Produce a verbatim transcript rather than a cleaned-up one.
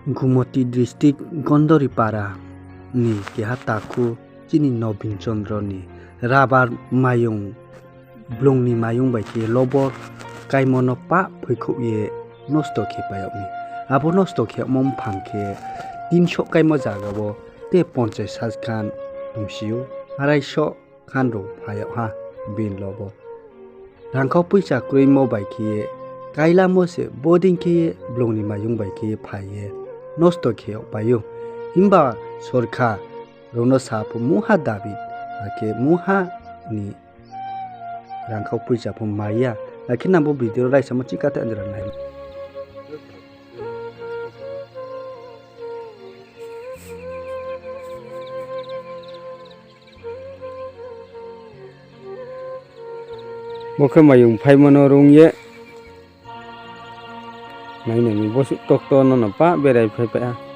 Gumoti district Gondoripara ni keha takhu chini Nobin Chandra ni rabar mayung, blung ni mayung bai khe lobor kaimo no pah phoikhouh ye nosto khe pai yag mi. Abo nosto khe yagmo mphang khe tinsoh kaimo zaga wo te ponchas hajar khan tongsi ou, araisoh khan rao phai yag ha bini lobor. Rangkhau poicha kroimo bai khe ye kailamo se bodei khe ye blung ni mayung bai khe ye phai ye nosto khe yag pai ou. Himba sorkar rao no sa pho mungha dabi, akhe mungha ni rangkhau poicha pho mai ya. Akhe nang bo video raisamo chikathe anjra nai. Bo khe mayung phaimo no rung ye. Nai nai ni bosuh tokto no no pah berai phai pai ha.